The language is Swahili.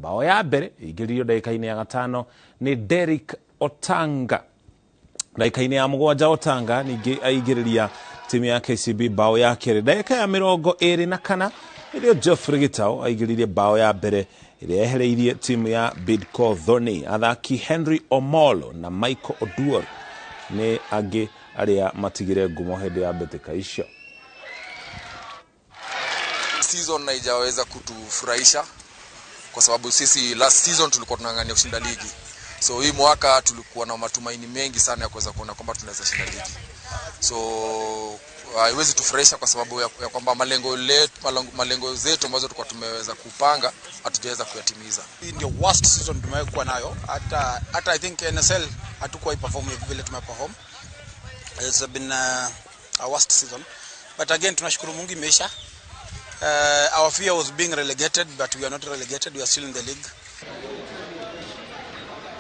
Bao ya mbere ĩingĩririo ndagĩka-inĩ ya 5 nĩ Derrick Otanga. Ndagĩka-inĩ ya 7 Otanga ningĩ aingĩrĩria timu ya KCB bao ya kerĩ. Ndagĩka ya 24 nĩrĩo Geoffrey Gitau aingĩririe bao ya mbere ĩrĩa yehereirie timu ya Bidco Thoni. Athaki Henry Omolo na Michael Oduor nĩ angĩ arĩa matigire ngumo hĩndĩ ya mbĩtĩka icio. Season haijaweza kutufurahisha kwa sababu sisi last season tulikuwa tunang'ang'ania kushinda ligi, so hii mwaka tulikuwa na matumaini mengi sana ya kuweza kuona kwamba tunaweza shinda ligi, so haiwezi tufurahisha kwa sababu ya kwamba malengo zetu ambazo tulikuwa tumeweza kupanga hatujaweza kuyatimiza. Hii ndio worst season tumewahi kuwa nayo, hata I think NSL hatukuwa perform vile tumeperform. It's been a worst season, but again tunashukuru Mungu imeisha. Our fear was being relegated, but we are not relegated, we are still in the league.